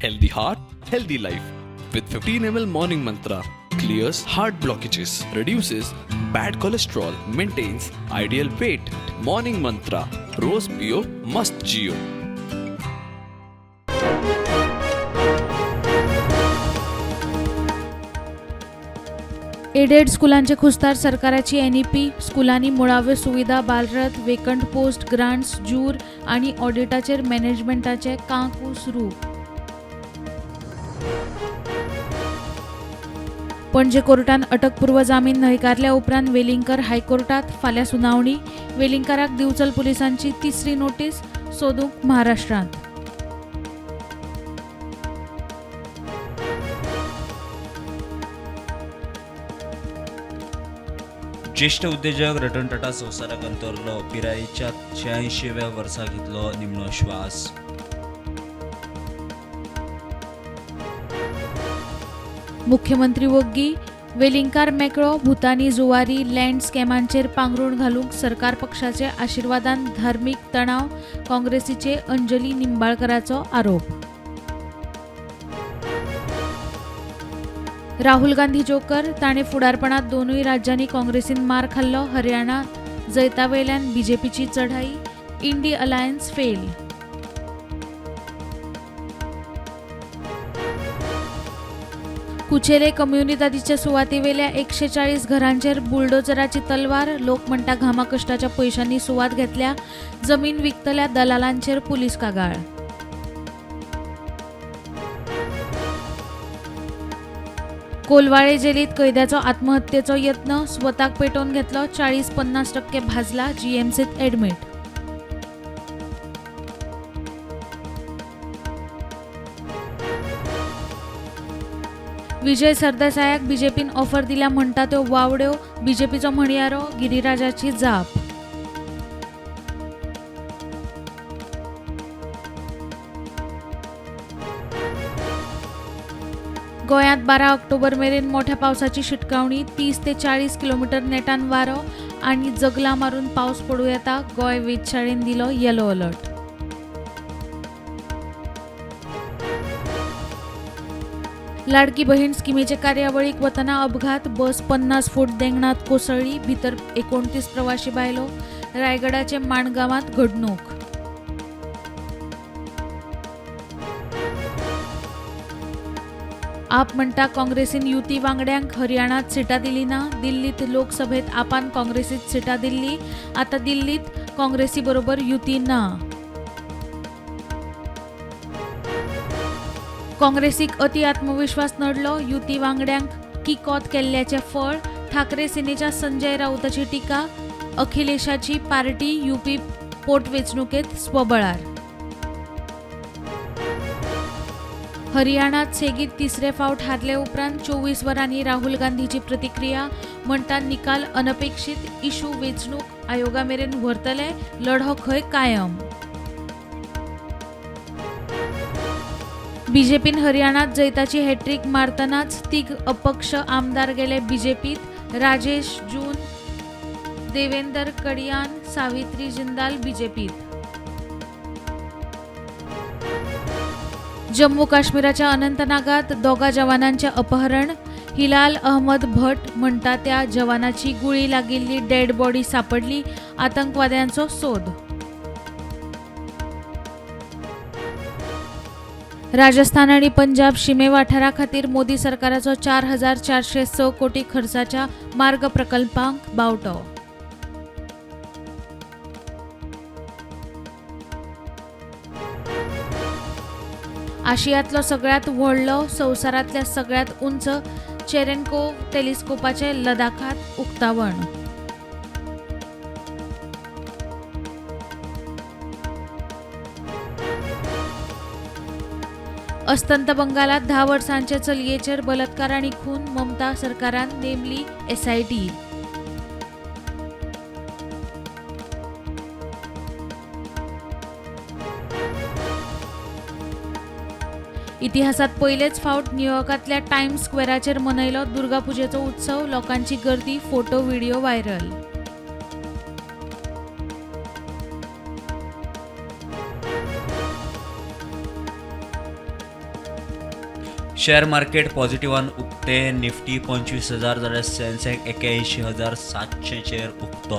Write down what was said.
Healthy heart, healthy life. With 15 ml Morning Mantra, clears heart blockages, reduces bad cholesterol, maintains ideal weight. Morning Mantra, Rose Pio, Must Jio. Aided स्कुलांचे खुस्तार सरकाराची NEP, स्कुलांनी मुळाव्यो सुविधा, Bal Rath, vacant post, grants, जूर आनी ऑडिटाचेर मॅनेजमेंटाचें कांकूस रूप. पणजे कोर्टान अटकपूर्व जामीन न्हयकारल्या उपरांत वेलिंगकर हायकोर्टात फाल्यां सुनावणी. वेलिंगकाराक दिवचल पुलिसांची तिसरी नोटीस, सोदूंक महाराष्ट्रांत. ज्येश्ठ उद्देजक रतन टाटा संवसाराक अंतरलो. पिरायेच्या 86व्या वर्सा घेतलो निमणो श्वास. मुख्यमंत्री वग्गी, वेलिंगकार मेकळो, भुतानी जुवारी लँड स्कॅमांचेर पांगरूण घालूंक सरकार पक्षाचे आशिर्वादान धार्मीक तणाव, काँग्रेसीचे अंजली निंबाळकराचो आरोप. राहुल गांधी जोकर, ताणें फुडारपणांत दोनूय राज्यांनी काँग्रेसीन मार खाल्लो. हरियाणा जैतावेल्यान बीजेपीची चढाई, इंडी अलायन्स फेल. कुचेले कम्युनिदादीच्या सुवातेवेल्या 140 घरांचेर बुलडोझराची तलवार. लोक म्हणटा घामा कश्टाच्या पयशांनी सुवात घेतल्या, जमीन विकतल्या दलालांचेर पुलीस कागाळ. कोलवाळे जेलीत कैद्याचो आत्महत्येचो यत्न, स्वताक पेटोवन घेतलो, 40-50% भाजला, जीएमसीत ॲडमिट. विजय सरदेसायाक बीजेपीन ऑफर दिल्या म्हणटा त्यो वावड्यो, बीजेपीचो म्हणयारो गिरिराजाची जाप. गोंयांत 12 ऑक्टोबर मेरेन मोठ्या पावसाची शिटकावणी. 30 ते 40 किलोमिटर नेटान वारो आनी जगलां मारून पावस पडूं येता. गोंय वेधशाळेन दिलो येलो अलर्ट. लाडकी बहीण स्किमेचे कार्यावळीक वतना अपघात, बस 50 फूट देंगणांत कोसळ्ळी, भितर 29 प्रवाशी बायलो. रायगडाचे माणगांवांत घडणूक. आप म्हणटा काँग्रेसीन युती वांगड्यांक हरियाणात सिटां दिली ना. दिल्लीत लोकसभेत आपान काँग्रेसीत सिटां दिल्ली, आतां दिल्लीत काँग्रेसी बरोबर युती ना. काँग्रेसीक अति आत्मविश्वास नडलो, युती वांगड्यांक किकोत केल्ल्याचें फळ. ठाकरे सेनेच्या संजय राऊताची टिका, अखिलेशाची पार्टी युपी पोटवेंचणुकेत स्वबळार. हरियाणात सेगीत तिसरे फावट हारले उपरांत 24 वरांनी राहुल गांधीची प्रतिक्रिया, म्हणटा निकाल अनपेक्षीत, इशू वेंचणूक आयोगा मेरेन व्हरतले, लढो खंय कायम. बीजेपीन हरियाणात जैताची हॅट्रीक मारतनाच 3 अपक्ष आमदार गेले बीजेपीत. राजेश जून, देवेंदर कडियान, सावित्री जिंदाल बीजेपीत. जम्मू काश्मीराच्या अनंतनागात 2 जवानांचे अपहरण. हिलाल अहमद भट म्हणटा त्या जवानाची गुळी लागिल्ली डेड बॉडी सापडली. आतंकवाद्यांचो सोद. राजस्थान आनी पंजाब शिमे वाठारा खातीर मोदी सरकाराचो 4,406 कोटी खर्चाच्या मार्ग प्रकल्पांक बावटो. आशियांतलो सगळ्यांत व्हडलो, संवसारांतल्या सगळ्यांत उंच चेरेनकोव टेलिस्कोपाचें लडाखांत उक्तावण. अस्तंत बंगालात 10 वर्सांचे चलयेचेर बलात्कार आनी खून, ममता सरकारान नेमली एसआयटी. इतिहासात पयलेच फावट न्यूयॉर्कांतल्या टायम्स स्क्वेराचेर मनयलो दुर्गा पुजेचो उत्सव, लोकांची गर्दी, photo video viral. Share market पॉझिटिव्हान उक्ते. निफ्टी 25,000 जाल्यार सेन्सेक्स 81,700चेर उक्तो.